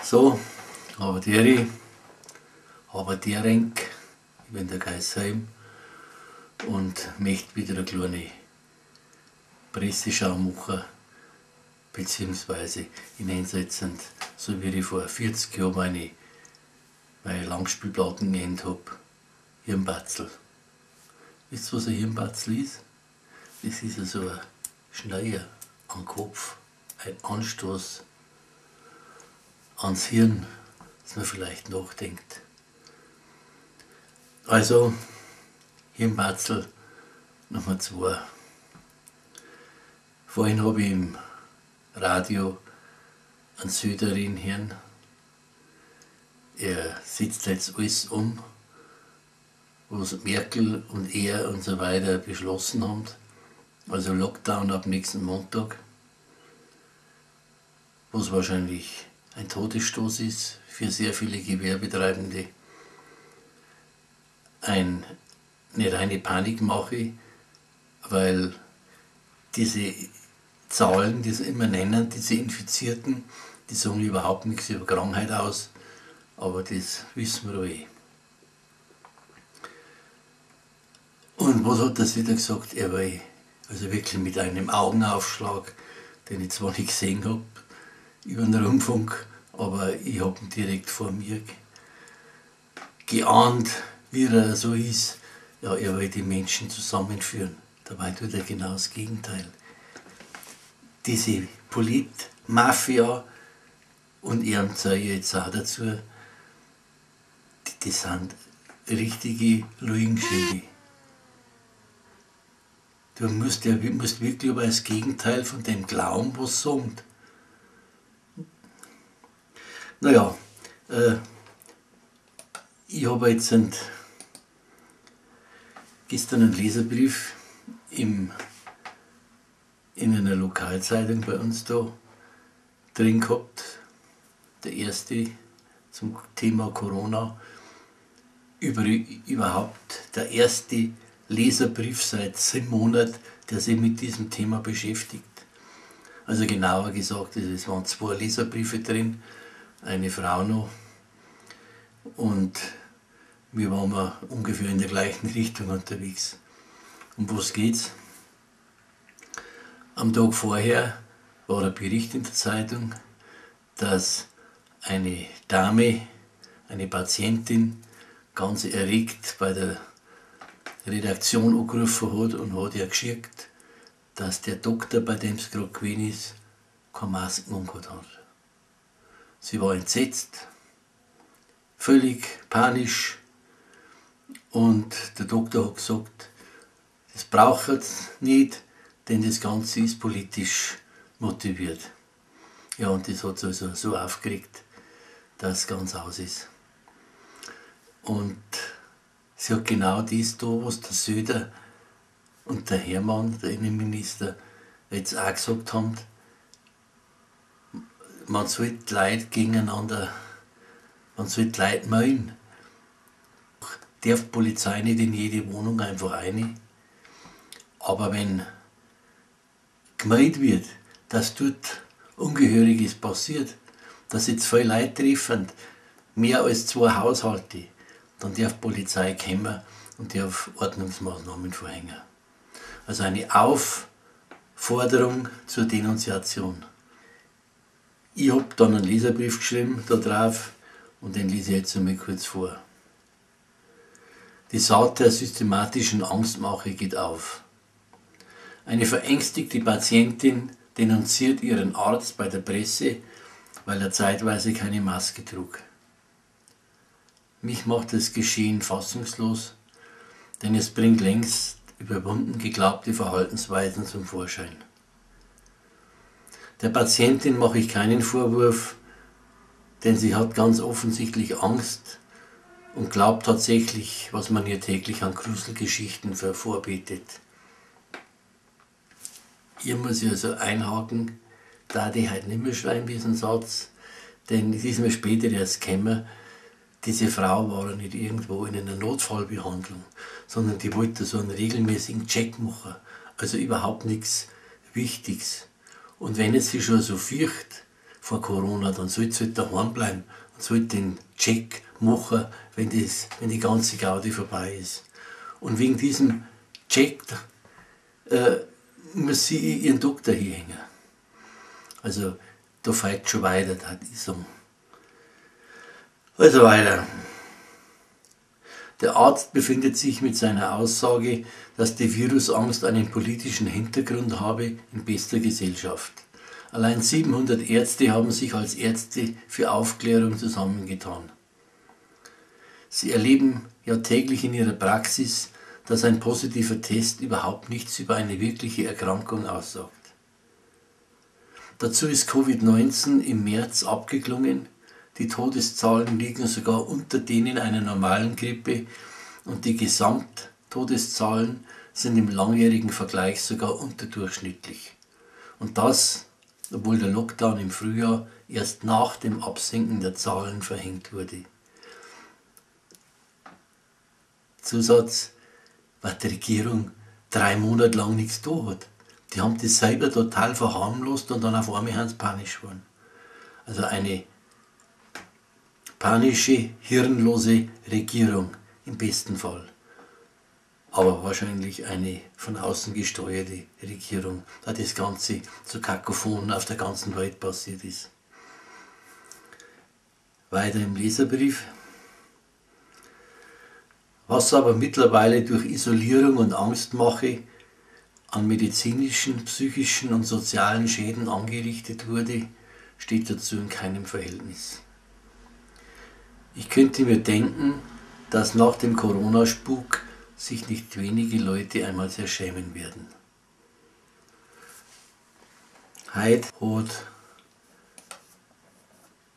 So, Habaderi, Habaderenk, ich bin der Kai Seim und möchte wieder eine kleine Presseschau machen, beziehungsweise ich nenne es jetzt, so wie ich vor 40 Jahren meine Langspielplatten genannt habe, Hirnbatzel. Wisst ihr, was ein Hirnbatzel ist? Das ist ja so ein Schneier am Kopf, ein Anstoß ans Hirn, dass man vielleicht nachdenkt. Also, Hirnbatzel Nummer 2. Vorhin habe ich im Radio einen Söderin hören. Er setzt jetzt alles um, was Merkel und er und so weiter beschlossen haben. Also Lockdown ab nächsten Montag, was wahrscheinlich ein Todesstoß ist für sehr viele Gewerbetreibende. Eine reine Panikmache, weil diese Zahlen, die sie immer nennen, diese Infizierten, die sagen überhaupt nichts über Krankheit aus, aber das wissen wir eh. Und was hat der wieder gesagt? Er war also wirklich mit einem Augenaufschlag, den ich zwar nicht gesehen habe über den Rundfunk, aber ich habe ihn direkt vor mir geahnt, wie er so ist. Ja, er will die Menschen zusammenführen. Dabei tut er genau das Gegenteil. Diese Politmafia und ihrem Zeug jetzt auch dazu, die sind richtige Lügenschädel. Du musst wirklich aber das Gegenteil von dem glauben, was sagt. Naja, ich habe jetzt gestern einen Leserbrief in einer Lokalzeitung bei uns da drin gehabt. Der erste zum Thema Corona. Überhaupt der erste Leserbrief seit 7 Monaten, der sich mit diesem Thema beschäftigt. Also genauer gesagt, es waren 2 Leserbriefe drin, eine Frau noch, und wir waren ungefähr in der gleichen Richtung unterwegs. Um was geht's? Am Tag vorher war ein Bericht in der Zeitung, dass eine Dame, eine Patientin, ganz erregt bei der Redaktion angerufen hat und hat ihr geschickt, dass der Doktor, bei dem es gerade gewesen ist, keine Masken angehabt hat. Sie war entsetzt, völlig panisch, und der Doktor hat gesagt, das braucht es nicht, denn das Ganze ist politisch motiviert. Ja, und das hat sie also so aufgeregt, dass es ganz aus ist. Und sie hat genau das da, was der Söder und der Hermann, der Innenminister, jetzt auch gesagt haben. Man sollte Leute gegeneinander, man sollte Leute melden. Darf die Polizei nicht in jede Wohnung einfach rein. Aber wenn gemeldet wird, dass dort Ungehöriges passiert, dass jetzt viele Leute treffen, mehr als 2 Haushalte, dann darf die Polizei kommen und darf Ordnungsmaßnahmen verhängen. Also eine Aufforderung zur Denunziation. Ich hab dann einen Leserbrief geschrieben da drauf und den lese ich jetzt einmal kurz vor. Die Saat der systematischen Angstmache geht auf. Eine verängstigte Patientin denunziert ihren Arzt bei der Presse, weil er zeitweise keine Maske trug. Mich macht das Geschehen fassungslos, denn es bringt längst überwunden geglaubte Verhaltensweisen zum Vorschein. Der Patientin mache ich keinen Vorwurf, denn sie hat ganz offensichtlich Angst und glaubt tatsächlich, was man ihr täglich an Gruselgeschichten vorbetet. Hier muss ich also einhaken, da die halt nicht mehr schreiben, diesen Satz, denn es ist mir später erst gekommen, diese Frau war ja nicht irgendwo in einer Notfallbehandlung, sondern die wollte so einen regelmäßigen Check machen, also überhaupt nichts Wichtiges. Und wenn es sich schon so fürchtet vor Corona, dann sollt ihr halt daheim bleiben und sollt den Check machen, wenn die ganze Gaudi vorbei ist. Und wegen diesem Check muss sie ihren Doktor hier hängen. Also da fällt schon weiter, das ich sagen. Also weiter. Der Arzt befindet sich mit seiner Aussage, dass die Virusangst einen politischen Hintergrund habe, in bester Gesellschaft. Allein 700 Ärzte haben sich als Ärzte für Aufklärung zusammengetan. Sie erleben ja täglich in ihrer Praxis, dass ein positiver Test überhaupt nichts über eine wirkliche Erkrankung aussagt. Dazu ist Covid-19 im März abgeklungen. Die Todeszahlen liegen sogar unter denen einer normalen Grippe und die Gesamttodeszahlen sind im langjährigen Vergleich sogar unterdurchschnittlich. Und das, obwohl der Lockdown im Frühjahr erst nach dem Absinken der Zahlen verhängt wurde. Zusatz, weil die Regierung 3 Monate lang nichts da hat. Die haben das selber total verharmlost und dann auf einmal sind sie panisch geworden. Also eine panische, hirnlose Regierung im besten Fall. Aber wahrscheinlich eine von außen gesteuerte Regierung, da das Ganze so kakophon auf der ganzen Welt passiert ist. Weiter im Leserbrief. Was aber mittlerweile durch Isolierung und Angstmache an medizinischen, psychischen und sozialen Schäden angerichtet wurde, steht dazu in keinem Verhältnis. Ich könnte mir denken, dass nach dem Corona-Spuk sich nicht wenige Leute einmal sehr schämen werden. Heute hat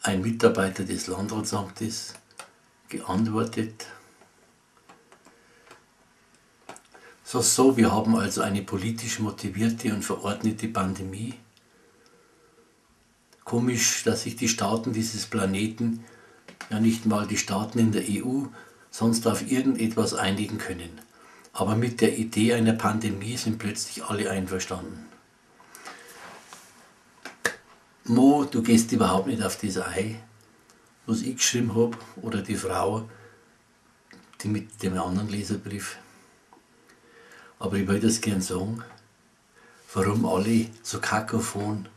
ein Mitarbeiter des Landratsamtes geantwortet: So, wir haben also eine politisch motivierte und verordnete Pandemie. Komisch, dass sich die Staaten dieses Planeten, ja nicht mal die Staaten in der EU, sonst auf irgendetwas einigen können. Aber mit der Idee einer Pandemie sind plötzlich alle einverstanden. Mo, du gehst überhaupt nicht auf das Ei, was ich geschrieben hab, oder die Frau, die mit dem anderen Leserbrief. Aber ich wollte das gern sagen, warum alle so kakophon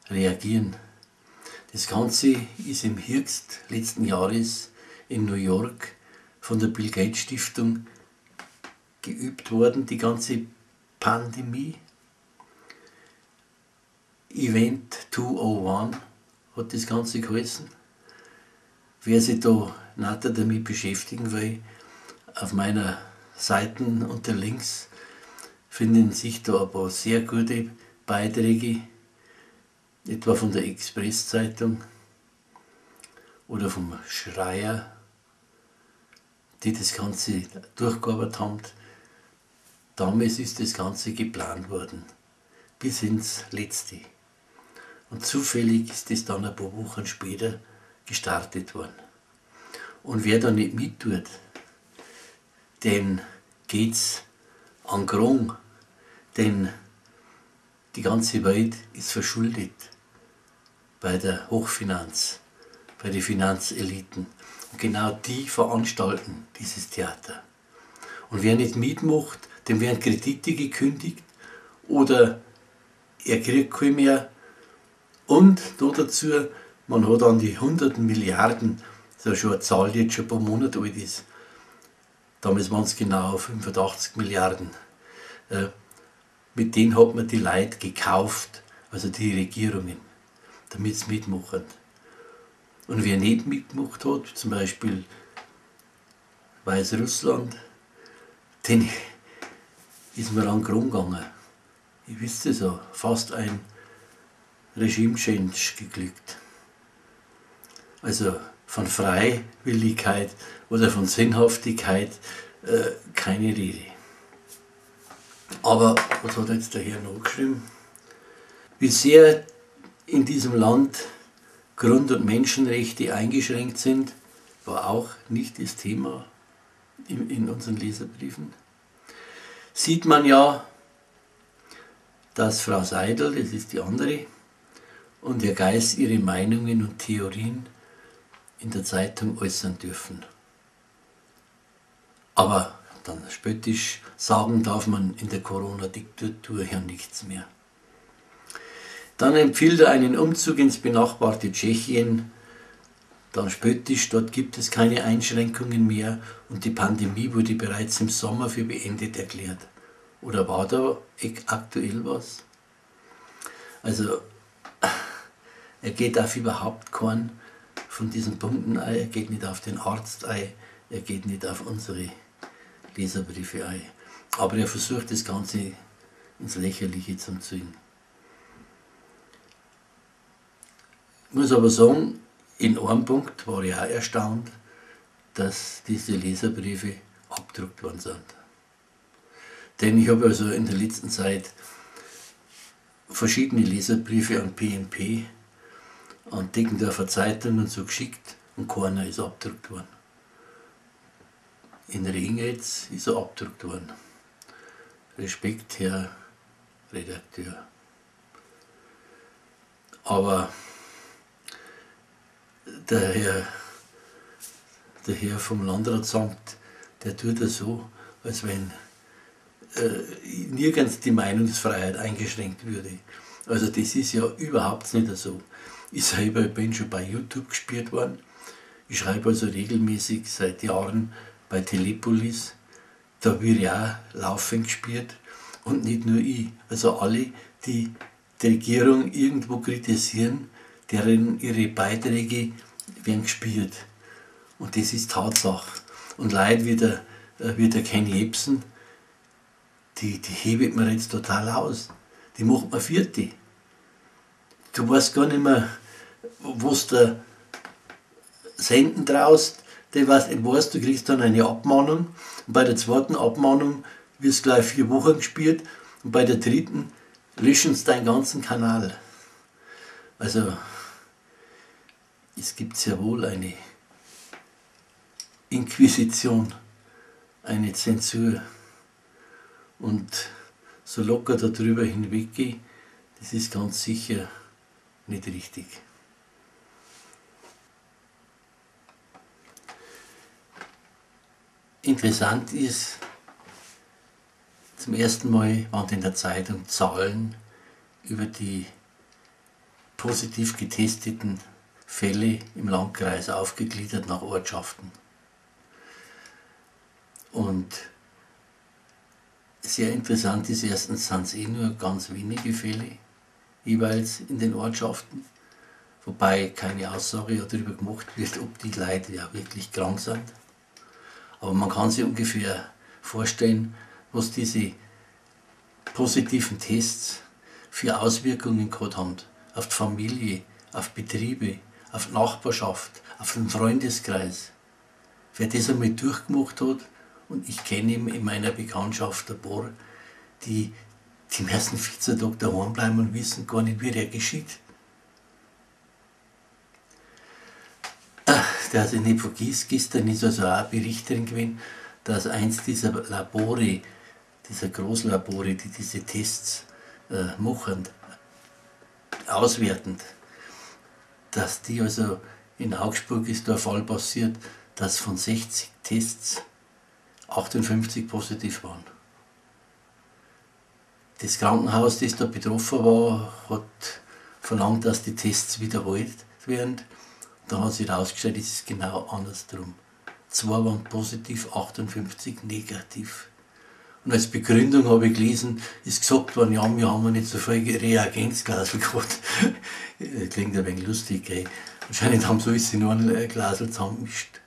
reagieren. Das Ganze ist im Herbst letzten Jahres in New York von der Bill Gates Stiftung geübt worden, die ganze Pandemie. Event 201 hat das Ganze geheißen. Wer sich da näher damit beschäftigen will, auf meiner Seite unter Links finden sich da ein paar sehr gute Beiträge, etwa von der Express-Zeitung oder vom Schreier, die das Ganze durchgearbeitet haben. Damals ist das Ganze geplant worden, bis ins Letzte. Und zufällig ist das dann ein paar Wochen später gestartet worden. Und wer da nicht mittut, dem geht's an Grund, denn die ganze Welt ist verschuldet bei der Hochfinanz, bei den Finanzeliten. Und genau die veranstalten dieses Theater. Und wer nicht mitmacht, dem werden Kredite gekündigt oder er kriegt kein mehr. Und da dazu, man hat an die hunderten Milliarden, das ist ja schon eine Zahl, die jetzt schon ein paar Monate alt ist. Damals waren es genau 85 Milliarden. Mit denen hat man die Leute gekauft, also die Regierungen, damit sie mitmachen. Und wer nicht mitgemacht hat, zum Beispiel Weißrussland, den ist mir an den Grund gegangen. Ich wüsste es ja, fast ein Regime-Change geglückt. Also von Freiwilligkeit oder von Sinnhaftigkeit keine Rede. Aber was hat jetzt der Herr noch geschrieben? Wie sehr in diesem Land Grund- und Menschenrechte eingeschränkt sind, war auch nicht das Thema in unseren Leserbriefen. Sieht man ja, dass Frau Seidel, das ist die andere, und Herr Geis ihre Meinungen und Theorien in der Zeitung äußern dürfen. Aber dann spöttisch sagen darf man in der Corona-Diktatur ja nichts mehr. Dann empfiehlt er einen Umzug ins benachbarte Tschechien. Dann spöttisch, dort gibt es keine Einschränkungen mehr und die Pandemie wurde bereits im Sommer für beendet erklärt. Oder war da aktuell was? Also, er geht auf überhaupt keinen von diesen Punkten ein, er geht nicht auf den Arzt ein, er geht nicht auf unsere Leserbriefe ein. Aber er versucht das Ganze ins Lächerliche zu ziehen. Ich muss aber sagen, in einem Punkt war ich auch erstaunt, dass diese Leserbriefe abgedruckt worden sind. Denn ich habe also in der letzten Zeit verschiedene Leserbriefe an PMP, an Deggendorfer Zeitung und so geschickt und keiner ist abgedruckt worden. In Ring jetzt ist er abgedruckt worden. Respekt, Herr Redakteur. Aber der Herr vom Landratsamt, der tut das so, als wenn nirgends die Meinungsfreiheit eingeschränkt würde. Also das ist ja überhaupt nicht so. Ich selber bin schon bei YouTube gesperrt worden. Ich schreibe also regelmäßig seit Jahren bei Telepolis. Da wird ja auch laufend gesperrt. Und nicht nur ich. Also alle, die die Regierung irgendwo kritisieren, deren ihre Beiträge werden gesperrt. Und das ist Tatsache. Und Leute wie der Ken Jebsen, die hebt man jetzt total aus. Die macht man vierte. Du weißt gar nicht mehr, was du senden traust. Du weißt, du kriegst dann eine Abmahnung. Und bei der zweiten Abmahnung wirst du gleich 4 Wochen gesperrt. Und bei der dritten löschen sie deinen ganzen Kanal. Also, es gibt sehr wohl eine Inquisition, eine Zensur. Und so locker darüber hinweggehen, das ist ganz sicher nicht richtig. Interessant ist, zum ersten Mal waren in der Zeitung Zahlen über die positiv getesteten Fälle im Landkreis aufgegliedert nach Ortschaften. Und sehr interessant ist, erstens sind es eh nur ganz wenige Fälle jeweils in den Ortschaften, wobei keine Aussage darüber gemacht wird, ob die Leute ja wirklich krank sind. Aber man kann sich ungefähr vorstellen, was diese positiven Tests für Auswirkungen gehabt haben auf die Familie, auf Betriebe, auf die Nachbarschaft, auf den Freundeskreis. Wer das einmal durchgemacht hat, und ich kenne in meiner Bekanntschaft ein paar, die im ersten 14 Tag daheim bleiben und wissen gar nicht, wie der geschieht. Der sich nicht vergisst, gestern ist also auch ein Bericht drin gewesen, dass eins dieser Labore, dieser Großlabore, die diese Tests machen, auswertend, dass die also in Augsburg ist der Fall passiert, dass von 60 Tests 58 positiv waren. Das Krankenhaus, das da betroffen war, hat verlangt, dass die Tests wiederholt werden. Da hat sich herausgestellt, es ist genau andersrum. 2 waren positiv, 58 negativ. Und als Begründung habe ich gelesen, ist gesagt worden, ja, wir haben nicht so viel Reagenzglasel gehabt. Klingt ein wenig lustig, gell? Anscheinend haben sie alles in einem Glasel zusammengemischt.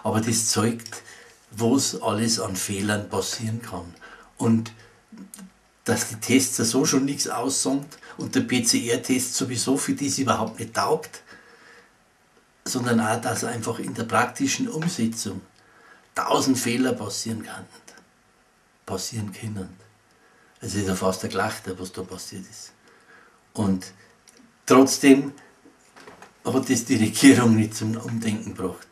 Aber das zeigt, was alles an Fehlern passieren kann. Und dass die Tests ja so schon nichts aussagen und der PCR-Test sowieso für das überhaupt nicht taugt, sondern auch, dass einfach in der praktischen Umsetzung 1000 Fehler passieren können. Es ist ja fast ein Gelachter, was da passiert ist. Und trotzdem hat es die Regierung nicht zum Umdenken gebracht.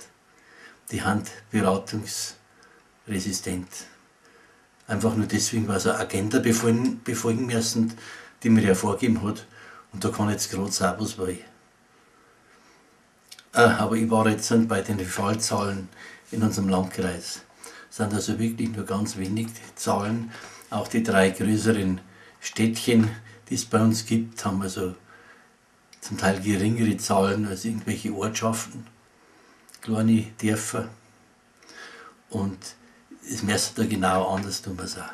Die Hand beratungsresistent. Einfach nur deswegen, weil sie eine Agenda befolgen müssen, die man ja vorgegeben hat. Und da kann jetzt gerade sein, was will. Aber ich war jetzt bei den Fallzahlen in unserem Landkreis. Es sind also wirklich nur ganz wenig Zahlen. Auch die drei größeren Städtchen, die es bei uns gibt, haben also zum Teil geringere Zahlen als irgendwelche Ortschaften, kleine Dörfer. Und es müsste da genau andersrum sein.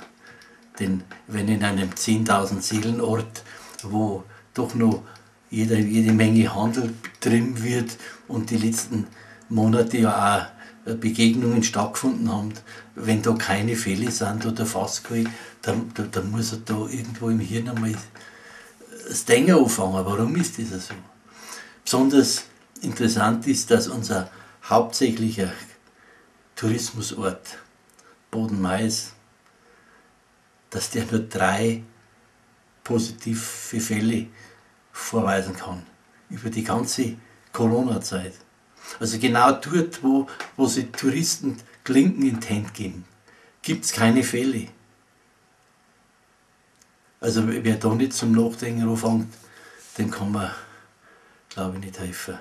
Denn wenn in einem 10.000 Seelenort, wo doch noch jede Menge Handel betrieben wird und die letzten Monate ja auch Begegnungen stattgefunden haben, wenn da keine Fälle sind oder fast keine, dann muss er da irgendwo im Hirn einmal das Denken anfangen. Warum ist das so? Besonders interessant ist, dass unser hauptsächlicher Tourismusort Bodenmais, dass der nur 3 positive Fälle vorweisen kann über die ganze Corona-Zeit. Also genau dort, wo sich Touristen Klinken in die Hände geben, gibt's keine Fälle. Also wer da nicht zum Nachdenken anfängt, dem kann man, glaube ich, nicht helfen.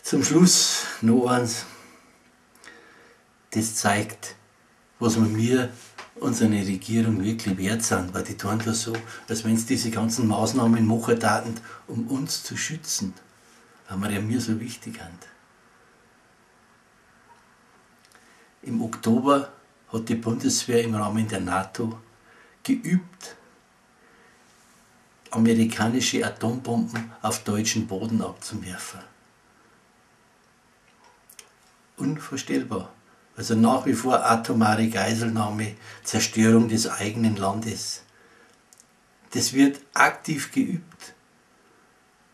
Zum Schluss noch eins, das zeigt, was wir unsere Regierung wirklich wert sind, weil die tun das so, als wenn sie diese ganzen Maßnahmen machen taten, um uns zu schützen, weil wir ja mir so wichtig sind. Im Oktober hat die Bundeswehr im Rahmen der NATO geübt, amerikanische Atombomben auf deutschen Boden abzuwerfen. Unvorstellbar. Also nach wie vor atomare Geiselnahme, Zerstörung des eigenen Landes. Das wird aktiv geübt.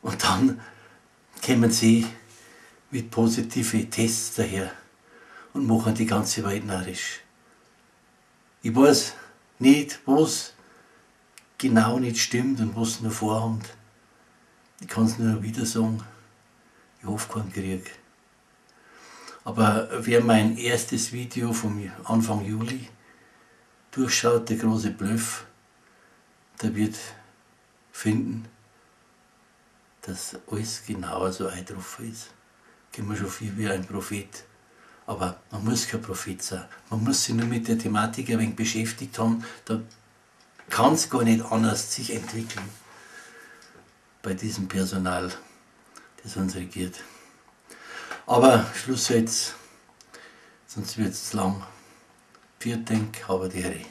Und dann kommen sie mit positiven Tests daher und machen die ganze Welt narrisch. Ich weiß nicht, was genau nicht stimmt und was sie noch vorhaben. Ich kann es nur wieder sagen, ich hoffe keinen Krieg. Aber wer mein erstes Video vom Anfang Juli durchschaut, der große Bluff, der wird finden, dass alles genau so eingetroffen ist. Kommt mir schon viel wie ein Prophet. Aber man muss kein Prophet sein. Man muss sich nur mit der Thematik ein wenig beschäftigt haben. Da kann es gar nicht anders sich entwickeln bei diesem Personal, das uns regiert. Aber Schluss jetzt, sonst wird's lang. Vielen Dank, habe die Ehre.